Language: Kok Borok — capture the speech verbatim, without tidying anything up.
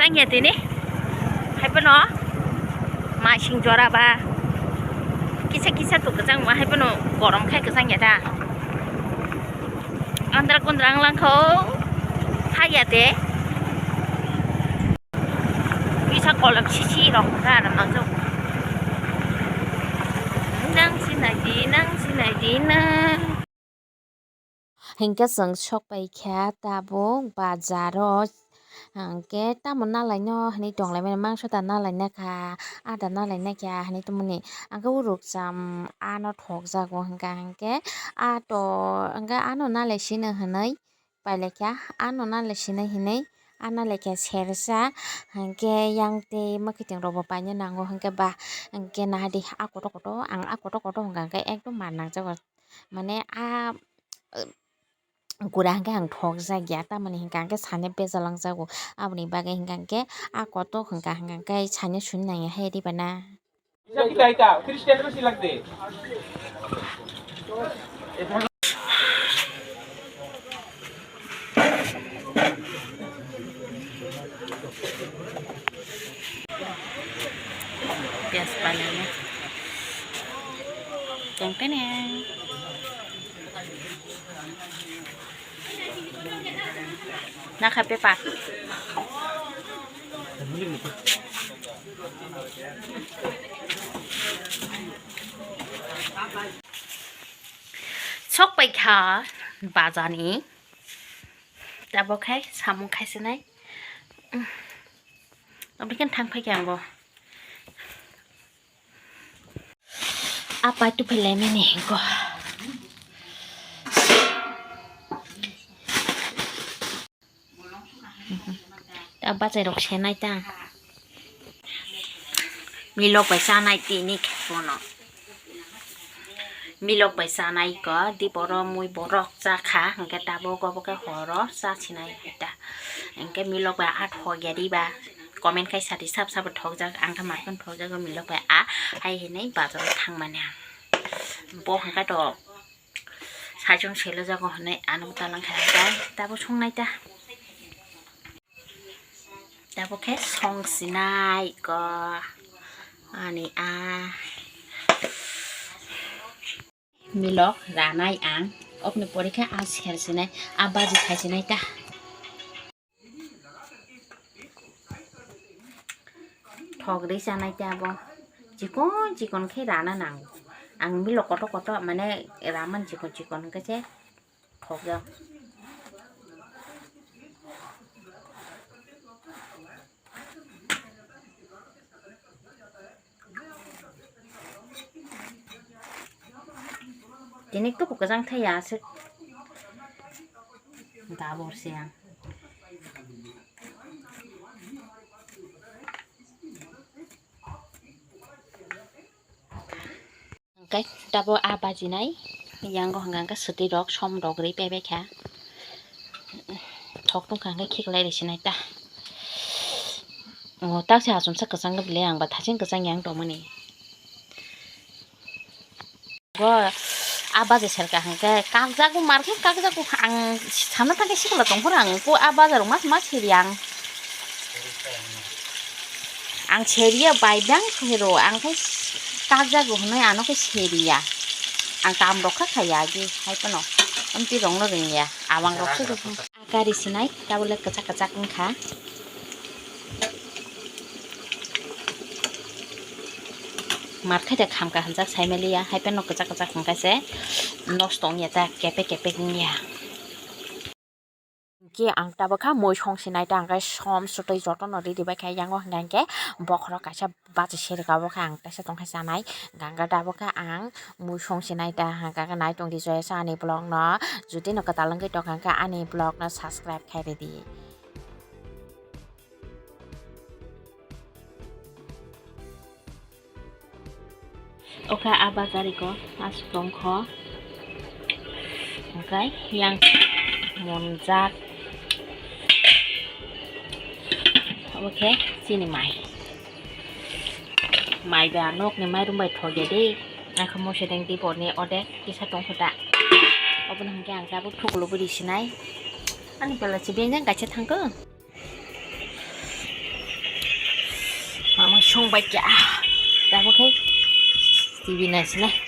Ang ya tini. Hai bono. Mai sing jora ba. Kisa kisa to kwchang ma hai bono gorom khai kwchang ya da. Andra kundra ang langkho. Hai ya te. Kisa kolom sisi rok ka na mangjok. Nang sinai di, nang sinai di, nang. Hinkhe chwng sok pai kha tabuk bazar o, hinkhe tamo nalaino hinwi tonglaimani, mangso da nalaina kha, ada nalaina kha hinwi tongmani, hinkhe o rukcham ano thokjago hinkha hinkhe ato hinkhe ano nalai sino hinwi. Pailekha, ano nalai sinai hinwi, a nalaikha sersa, hinkhe yang tei mwkhitwng rokbo paina nango, hinkhe ba, hinkhe nahadi, a kotor kotor, ang a kotor kotor hwnka hinkhe ekdom mar nangjago, mane a, gura hinkhe ang thokjak ya, tamoni hinkha hinkhe sani bejal wngjago, aboni bagwi hinkha hinkhe a kotor hwnka hinkha hinkhe sani suni nangya hai ribana. Piyas panani. Tengkene. Nakha pepa. Sok pai kha bazani. Tabuk khai samung khaisinai. Abikhe thang phai khe ang bo. Apai tuphai laimani hinkhe. Ta bachai rok senai ta. Milok bai chanai tini khe bono. Milok bai chanai ko, di boro mui borok chakha, hinkhe tabuk obo khe horo chasinai ta. Hinkhe milok bai a thok ya diba, comment khai sadi sab sabo thokjak, ang khe makhon thokjago milok bai a, hai hinwi bazaro thangmani ang. Bo hinkhe to saichung selo jago hinwi ano talang khai, hinkhe tabuk songnai ta. Tabuk khe song sinai ko ani a milok ranai ang, oboni pore khe a ser sinai, a baji khai sinai ta. Thok ri chanai ta bo chikon chikon khe rana nango, ang milok kotor kotor mane raman chikon chikon hwnkhe se. Thokjak. Tini kubu kwchang thai ya aswk. Dabor se ang. Hwnkhe tabuk a bajinai yango hwnkha hwnkhe swtwi rok som rok rwi paibai kha. Thok tongkha hwnkhe khiklai rwsinai ta. O, tak se achomsa kwchang bile ang ba thaching kwchang yang tongmani. Go a baji serka hwnkhe kakjago mar khe kakjago ang sana thangkhe sikla tongphuru ang ko a bajar mas mas seri ang. Ang seriya bai bang hero ang khe kakjago hwnwi ano khe seriya. Ang kam rok kha khaya agi hai phano. Amtwi rok no rwngya. Awang rok se rwkha. A kari sinai tabole kwchak kwchak wngkha. Mar khai da khamka hwnjak saimaliya hai phano kwchak kwchak wngkha se nosto wngya ta kepek kepek wngya. Hwnkhe ang tabuk kha mui song sinai ta, hwnkhe som sutwi jotono ready bai kha, yango hwnkha hwnkhe bokhorok kaisa bachi serika, obo khe ang teisa tongkha chanai, hwnkha hwnkhe tabuk khe ang mui song sinai ta, hwnkha hwnkhe nai tongdi joya sa ani vlog no, jodi no kwtal wngwi tongkha hwnkhe ani vlog no subscribe khai ridi. Okha a bazar iko aswk tongkho. Hwnkhe yang monjak. Obo khe chini mai. Mai ba nokni mairum bai thokya de. Akha mosedeng di borni odek kisa tongkho da. Obono hwnkhe ang tabuk thukulo bwrwi sinai. Ani bwla se bengkhe kaisa thangkho. Thung bai kya. Tamo khai T V naisinai.